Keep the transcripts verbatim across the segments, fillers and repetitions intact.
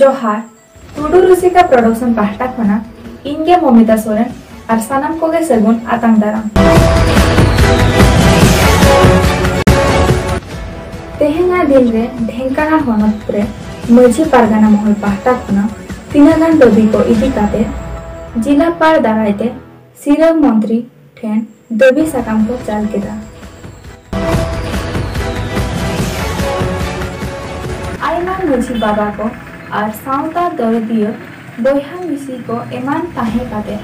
ᱡᱚᱦᱟᱨ᱾ ᱴᱩᱰᱩ ᱨᱩᱥᱤᱠᱟ ᱯᱨᱚᱰᱟᱠᱥᱚᱱ ᱯᱟᱦᱴᱟ ᱠᱷᱚᱱᱟᱜ ᱤᱧ ᱜᱮ ᱢᱚᱢᱤᱛᱟ ᱥᱚᱨᱮᱱ ᱟᱨ ᱥᱟᱱᱟᱢ ᱠᱚᱜᱮ ᱥᱟᱹᱜᱩᱱ ᱟᱛᱟᱝ ᱫᱟᱨᱟᱢ᱾ ᱛᱮᱦᱮᱧᱟᱜ ᱫᱤᱱ ᱨᱮ ᱰᱷᱮᱝᱠᱟᱱᱟ ᱦᱚᱱᱚᱛ ᱨᱮ ᱢᱟᱹᱡᱷᱤ ᱯᱟᱨᱜᱟᱱᱟ ᱢᱚᱦᱚᱞ ᱯᱟᱦᱴᱟ ᱠᱷᱚᱱᱟᱜ ᱛᱤᱱᱟᱹᱜ ᱜᱟᱱ ᱫᱟᱹᱵᱤ ᱠᱚ ᱤᱫᱤ ᱠᱟᱛᱮ ᱡᱤᱞᱟ ᱯᱟᱲ ᱫᱟᱨᱟᱭ ᱛᱮ ᱥᱤᱨᱟᱹ ᱢᱚᱱᱛᱨᱤ ᱴᱷᱮᱱ ᱫᱟᱹᱵᱤ ᱥᱟᱠᱟᱢ ᱠᱚ ᱪᱟᱞ ᱠᱮᱫᱟ᱾ ᱟᱭᱢᱟ ᱢᱟᱹᱡᱷᱤ ᱵᱟᱵᱟ ᱠᱚ ᱟᱨ ᱥᱟᱶᱛᱟ ᱫᱚᱨᱚᱫᱤᱭᱟᱹ ᱵᱚᱭᱦᱟ ᱢᱤᱥᱤ ᱠᱚ ᱮᱢᱟᱱ ᱛᱟᱦᱮᱸ ᱠᱟᱛᱮ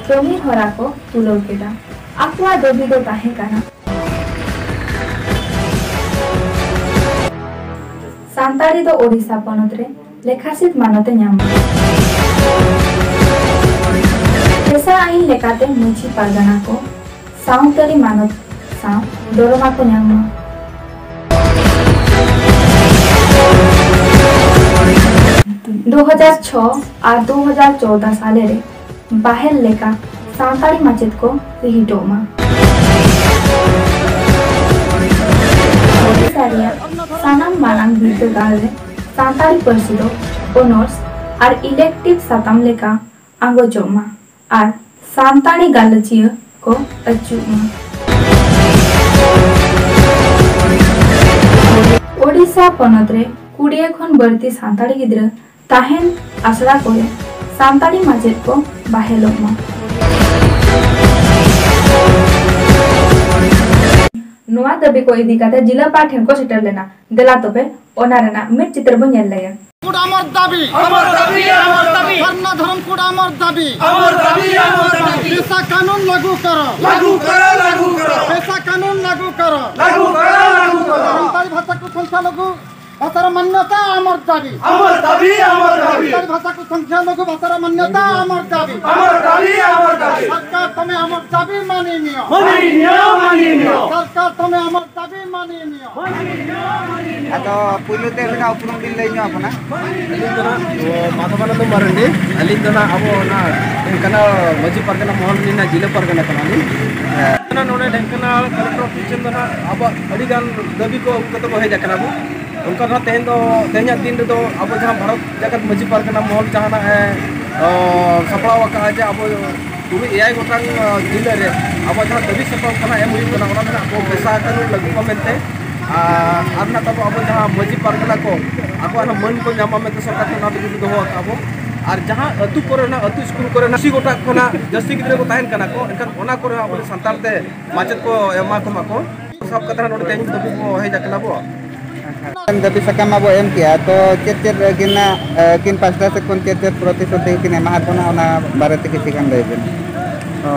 ᱠᱟᱹᱢᱤ ᱦᱚᱨᱟ ᱠᱚ ᱛᱩᱞᱟᱹᱣ ᱠᱮᱫᱟ᱾ ᱟᱠᱚᱣᱟᱜ ᱫᱟᱹᱵᱤ ᱫᱚ ᱛᱟᱦᱮᱸ ᱠᱟᱱᱟ, ᱥᱟᱱᱛᱟᱲᱤ ᱫᱚ ᱳᱰᱤᱥᱟ ᱯᱚᱱᱚᱛ ᱨᱮ ᱞᱮᱠᱷᱟᱥᱤᱫ ᱢᱟᱱᱚᱛ ᱮ ᱧᱟᱢ ᱢᱟ᱾ ᱯᱮᱥᱟ ᱟᱹᱭᱤᱱ ᱞᱮᱠᱟᱛᱮ ᱢᱟᱹᱡᱷᱤ ᱯᱟᱨᱜᱟᱱᱟ ᱠᱚ ᱥᱟᱶᱛᱟᱹᱨᱤ ᱢᱟᱱᱚᱛ ᱥᱟᱶ ᱫᱚᱨᱚᱢᱟ ᱠᱚ ᱧᱟᱢ ᱢᱟ᱾ ᱫᱩ ᱦᱟᱡᱟᱨ ᱪᱷᱚ ᱟᱨ ᱫᱩ ᱦᱟᱡᱟᱨ ᱪᱳᱣᱫᱟ ᱥᱟᱞᱮ ᱨᱮ ᱵᱟᱦᱮᱞ ᱞᱮᱠᱟ ᱥᱟᱱᱛᱟᱲᱤ ᱢᱟᱪᱮᱫ ᱠᱚ ᱨᱤᱦᱤᱴᱚᱜ ᱢᱟ᱾ ᱳᱰᱤᱥᱟ ᱨᱮᱭᱟᱜ ᱥᱟᱱᱟᱢ ᱢᱟᱨᱟᱝ ᱵᱤᱨᱫᱟᱹᱜᱟᱲ ᱨᱮ ᱥᱟᱱᱛᱟᱲᱤ ᱯᱟᱹᱨᱥᱤ ᱫᱚ ᱚᱱᱚᱨᱥ ᱟᱨ ᱤᱞᱮᱠᱴᱤᱵᱷ ᱥᱟᱛᱟᱢ ᱞᱮᱠᱟ ᱟᱸᱜᱚᱪᱚᱜ ᱢᱟ ᱟᱨ ᱥᱟᱱᱛᱟᱲᱤ ᱜᱟᱞᱚᱪᱤᱭᱟᱹ ᱠᱚ ᱟᱹᱪᱩᱜ ᱢᱟ᱾ ᱳᱰᱤᱥᱟ ᱯᱚᱱᱚᱛ ᱨᱮ ᱠᱩᱲᱤᱭᱟᱹ ᱠᱷᱚᱱ ᱵᱟᱹᱲᱛᱤ ᱥᱟᱱᱛᱟᱲᱤ ᱜᱤᱫᱽᱨᱟᱹ ᱛᱟᱦᱮᱱ ᱟᱥᱲᱟ ᱠᱚᱨᱮ ᱥᱟᱱᱛᱟᱲᱤ ᱢᱟᱪᱮᱫ ᱠᱚ ᱵᱟᱦᱮᱞᱚᱜ ᱢᱟ᱾ ᱱᱚᱣᱟ ᱫᱟᱹᱵᱤ ᱠᱚ ᱤᱫᱤ ᱠᱟᱛᱮ ᱡᱤᱞᱟᱹᱯᱟᱲ ᱴᱷᱮᱱ ᱠᱚ ᱥᱮᱴᱮᱨ ᱞᱮᱱᱟ᱾ ᱫᱮᱞᱟ ᱛᱚᱵᱮ ᱚᱱᱟ ᱨᱮᱱᱟᱜ ᱢᱤᱫ ᱪᱤᱛᱟᱹᱨ ᱵᱚᱱ ᱧᱮᱞ ᱞᱮᱜᱮ᱾ কোড আমার দাবি, আমার দাবি, আমার দাবি। ধর্ণা ধর্ম কোড আমার দাবি, আমার দাবি, আমার দাবি। পেশা কানুন লাগু করো, লাগু করো, লাগু করো। পেশা কানুন লাগু করো, লাগু করো, লাগু করো। সরকারি ভাষাকে সংখ্যালঘু ভাষার মান্যতা আমার দাবি। আমার দাবি, আমার দাবি। সরকারি ভাষাকে সংখ্যালঘু ভাষার মান্যতা আমার দাবি। আমার দাবি, আমার দাবি। সরকার তুমি আমার দাবি মানি নিও। মানি নিও, মানি নিও। সরকার তুমি আমার দাবি মানি নিও। ᱟᱫᱚ ᱯᱩᱭᱞᱩ ᱛᱮ ᱟᱹᱵᱤᱱᱟᱜ ᱩᱯᱨᱩᱢ ᱵᱤᱱ ᱞᱟᱹᱭ ᱧᱚᱜ ᱟᱵᱚᱱᱟ᱾ ᱟᱹᱞᱤᱧ ᱫᱚ ᱱᱟᱜ ᱢᱟᱫᱷᱚᱵᱟᱱᱚᱱᱫᱚ ᱢᱟᱨᱟᱱᱰᱤ᱾ ᱟᱹᱞᱤᱧ ᱫᱚ ᱱᱟᱜ ᱟᱵᱚ ᱚᱱᱟ ᱰᱷᱮᱝᱠᱟᱱᱟ ᱢᱟᱹᱡᱷᱤ ᱯᱟᱨᱜᱟᱱᱟ ᱢᱚᱦᱚᱞ ᱨᱤᱱᱤᱡ ᱱᱟᱜ ᱡᱤᱞᱟᱹ ᱯᱟᱨᱜᱟᱱᱟ ᱠᱟᱱᱟᱞᱤᱧ᱾ ᱱᱚᱰᱮ ᱰᱷᱮᱝᱠᱟᱱᱟᱞ ᱠᱟᱞᱮᱠᱴᱚᱨ ᱚᱯᱷᱤᱥ ᱴᱷᱮᱱ ᱫᱚ ᱱᱟᱦᱟᱜ ᱟᱵᱚᱣᱟᱜ ᱟᱹᱰᱤ ᱜᱟᱱ ᱫᱟᱹᱵᱤ ᱠᱚ ᱟᱹᱜᱩ ᱠᱟᱛᱮ ᱵᱚ ᱦᱮᱡ ᱟᱠᱟᱱᱟ ᱵᱚ᱾ ᱚᱱᱠᱟ ᱫᱚ ᱱᱟᱦᱟᱜ ᱛᱮᱦᱮᱧ ᱫᱚ, ᱛᱮᱦᱮᱧᱟᱜ ᱫᱤᱱ ᱨᱮᱫᱚ ᱟᱵᱚ ᱡᱟᱦᱟᱸ ᱵᱷᱟᱨᱚᱛ ᱡᱟᱠᱟᱛ ᱢᱟᱹᱡᱷᱤ ᱯᱟᱨᱜᱟᱱᱟ ᱢᱚᱦᱚᱞ ᱡᱟᱦᱟᱱᱟᱜ ᱮ, ᱚ, ᱥᱟᱯᱲᱟᱣ ᱟᱠᱟᱫᱼᱟ ᱡᱮ ᱟᱵᱚ ᱛᱩᱨᱩᱭ ᱮᱭᱟᱭ ᱜᱚᱴᱟᱝ, ᱚ, ᱡᱤᱞᱟᱹ ᱨᱮ ᱟᱵᱚ ᱡᱟᱦᱟᱸ ᱫᱟᱹᱵᱤ ᱥᱟᱯᱲᱟᱣ ᱠᱟᱱᱟ ᱮᱢ ᱦᱩᱭᱩᱜ ᱠᱟᱱᱟ, ᱚᱱᱟ ᱫᱚ ᱱᱟᱦᱟᱜ ᱟᱵᱚ ᱵᱮᱥᱟ ᱠᱟᱹᱱᱩᱱ ᱞᱟᱹᱜᱩᱜᱼᱟ ᱢᱮᱱᱛᱮ᱾ ᱟᱨ, ᱟᱨ ᱱᱟᱦᱟᱜ ᱛᱟᱵᱚ ᱟᱵᱚ ᱡᱟᱦᱟᱸ ᱢᱟᱹᱡᱷᱤ ᱯᱟᱨᱜᱟᱱᱟ ᱠᱚ ᱟᱠᱚᱣᱟᱜ ᱚᱱᱟ ᱢᱟᱹᱱ ᱠᱚ ᱧᱟᱢᱟ ᱢᱮᱱᱛᱮ ᱥᱚᱨᱠᱟᱨ ᱴᱷᱮᱱ ᱚᱱᱟ ᱫᱟᱹᱵᱤ ᱫᱚᱦᱚ ᱟᱠᱟᱫᱼᱟ ᱵᱚ᱾ ᱟᱨ ᱡᱟᱦᱟᱸ ᱟᱹᱛᱩ ᱠᱚᱨᱮᱱᱟᱜ, ᱟᱹᱛᱩ ᱥᱠᱩᱞ ᱠᱚᱨᱮᱱᱟᱜ ᱟᱹᱥᱤ ᱜᱚᱴᱟᱝ ᱠᱷᱚᱱᱟᱜ ᱡᱟᱹᱥᱛᱤ ᱜᱤᱫᱽᱨᱟᱹ ᱠᱚ ᱛᱟᱦᱮᱱ ᱠᱟᱱᱟ ᱠᱚ, ᱮᱱᱠᱷᱟᱱ ᱚᱱᱟ ᱠᱚᱨᱮ ᱦᱚᱸ ᱟᱵᱚ ᱥᱟᱱᱛᱟᱲ ᱛᱮ ᱢᱟᱪᱮᱫ ᱠᱚ ᱮᱢᱟ ᱠᱚᱢᱟ ᱠᱚ᱾ ᱥᱟᱵ ᱠᱟᱛᱮ ᱱᱚᱰᱮ ᱛᱮᱦᱮᱧ ᱫᱷᱟᱹᱵᱤᱡ ᱵᱚ ᱦᱮᱡ ᱟᱠᱟᱱᱟ ᱵᱚ᱾ ᱫᱟᱹᱵᱤ ᱥᱟᱠᱟᱢ ᱢᱟᱵᱚ ᱮᱢ ᱠᱮᱜᱼᱟ, ᱛᱚ ᱪᱮᱫ ᱪᱮᱫ ᱟᱹᱠᱤᱱᱟᱜ, ᱟᱹᱠᱤᱱ ᱯᱟᱥᱴᱟ ᱥᱮᱫ ᱠᱷᱚᱱ ᱪᱮᱫ ᱪᱮᱫ ᱯᱨᱚᱛᱤᱥᱨᱩᱛᱤ ᱠᱤᱱ ᱮᱢᱟᱦᱟᱫ ᱵᱚᱱᱟ, ᱚᱱᱟ ᱵᱟᱨᱮᱛᱮ ᱠᱤᱪᱷᱩ ᱜᱟᱱ ᱞᱟᱹᱭ ᱵᱤᱱ᱾ ᱛᱚ,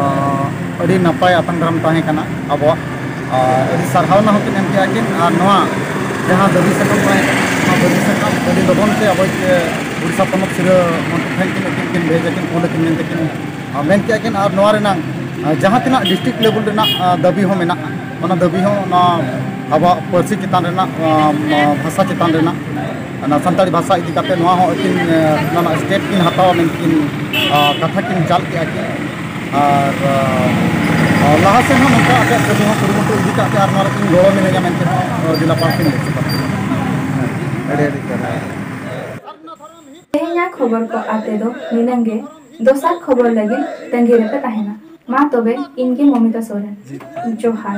ᱟᱹᱰᱤ ᱱᱟᱯᱟᱭ ᱟᱛᱟᱝ ᱫᱟᱨᱟᱢ ᱛᱟᱦᱮᱸ ᱠᱟᱱᱟ ᱟᱵᱚᱣᱟᱜ᱾ ᱟᱨ ᱟᱹᱰᱤ ᱥᱟᱨᱦᱟᱣᱱᱟ ᱦᱚᱸᱠᱤᱱ ᱮᱢ ᱠᱮᱜᱼᱟ ᱠᱤᱱ, ᱟᱨ ᱱᱚᱣᱟ ᱡᱟᱦᱟᱸ ᱫᱟᱹᱵᱤ ᱥᱟᱠᱟᱢ ᱛᱟᱦᱮᱸ ᱠᱟᱱᱟ, ᱱᱚᱣᱟ ᱫᱟᱹᱵᱤ ᱥᱟᱠᱟᱢ ᱟᱹᱰᱤ ᱞᱚᱜᱚᱱ ᱛᱮ ᱟᱵᱚᱭᱤᱡ ᱩᱲᱤᱥᱥᱟ ᱯᱚᱱᱚᱛ ᱥᱤᱨᱟᱹ ᱢᱚᱱᱛᱨᱤ ᱴᱷᱮᱱ ᱠᱤᱱ ᱟᱹᱠᱤᱱ ᱠᱤᱱ ᱵᱷᱮᱡᱟ ᱠᱤᱱ ᱠᱩᱞ ᱟᱹᱠᱤᱱ ᱢᱮᱱᱛᱮ ᱠᱤᱱ ᱟᱨ ᱢᱮᱱ ᱠᱮᱜᱼᱟ ᱠᱤᱱ, ᱟᱨ ᱱᱚᱣᱟ ᱨᱮᱱᱟᱝ, ᱟᱨ ᱡᱟᱦᱟᱸ ᱛᱤᱱᱟᱹᱜ ᱰᱤᱥᱴᱨᱤᱠᱴ ᱞᱮᱵᱮᱞ ᱨᱮᱱᱟᱜ, ᱟᱨ ᱫᱟᱹᱵᱤ ᱦᱚᱸ ᱢᱮᱱᱟᱜᱼᱟ, ᱚᱱᱟ ᱫᱟᱹᱵᱤ ᱦᱚᱸ ᱱᱚᱣᱟ ᱟᱵᱚᱣᱟᱜ ᱯᱟᱹᱨᱥᱤ ᱪᱮᱛᱟᱱ ᱨᱮᱱᱟᱜ, ᱟᱨ, ᱟᱨ ᱵᱷᱟᱥᱟ ᱪᱮᱛᱟᱱ ᱨᱮᱱᱟᱜ, ᱚᱱᱟ ᱥᱟᱱᱛᱟᱲᱤ ᱵᱷᱟᱥᱟ ᱤᱫᱤ ᱠᱟᱛᱮ ᱱᱚᱣᱟ ᱦᱚᱸ ᱟᱹᱠᱤᱱ, ᱟᱨ, ᱚᱱᱟ ᱨᱮᱱᱟᱜ ᱥᱴᱮᱯ ᱠᱤᱱ ᱦᱟᱛᱟᱣᱟ ᱢᱮᱱᱛᱮ ᱠᱤᱱ, ᱟᱨ, ᱠᱟᱛᱷᱟ ᱠᱤᱱ ᱪᱟᱞ ᱠᱮᱜᱼᱟ ᱠᱤᱱ᱾ ᱟᱨ, ᱟᱨ, ᱞᱟᱦᱟ ᱥᱮᱱ ᱦᱚᱸ ᱱᱚᱝᱠᱟ ᱟᱯᱮᱭᱟᱜ ᱠᱟᱹᱢᱤ ᱦᱚᱸ ᱠᱩᱨᱩᱢᱩᱴᱩ ᱤᱫᱤ ᱠᱟᱜ ᱯᱮ, ᱟᱨ ᱱᱚᱣᱟ ᱨᱮ ᱤᱧ ᱜᱚᱲᱚ ᱢᱤᱱᱟᱹᱧᱟ ᱢᱮᱱᱛᱮ ᱦᱚᱸ, ᱟᱨ, ᱡᱮᱞᱟ ᱯᱟᱦᱴᱟ ᱠᱷᱚᱱ ᱞᱟᱹᱭ ᱥᱚᱫᱚᱨ᱾ ᱟᱹᱰᱤ ᱟᱹᱰᱤ ᱥᱟᱨᱦᱟᱣ᱾ ᱛᱮᱦᱮᱧᱟᱜ ᱠᱷᱚᱵᱚᱨ ᱠᱚ ᱟᱛᱮ ᱫᱚ ᱱᱤᱱᱟᱹᱝ ᱜᱮ᱾ ᱫᱚᱥᱟᱨ ᱠᱷᱚᱵᱚᱨ ᱞᱟᱹᱜᱤᱫ ᱛᱟᱺᱜᱤ ᱨᱮᱯᱮ ᱛᱟᱦᱮᱱᱟ᱾ ᱢᱟ ᱛᱚᱵᱮ, ᱤᱧ ᱜᱮ ᱢᱚᱢᱤᱛᱟ ᱥᱚᱨᱮᱱ᱾ ᱡᱚᱦᱟᱨ᱾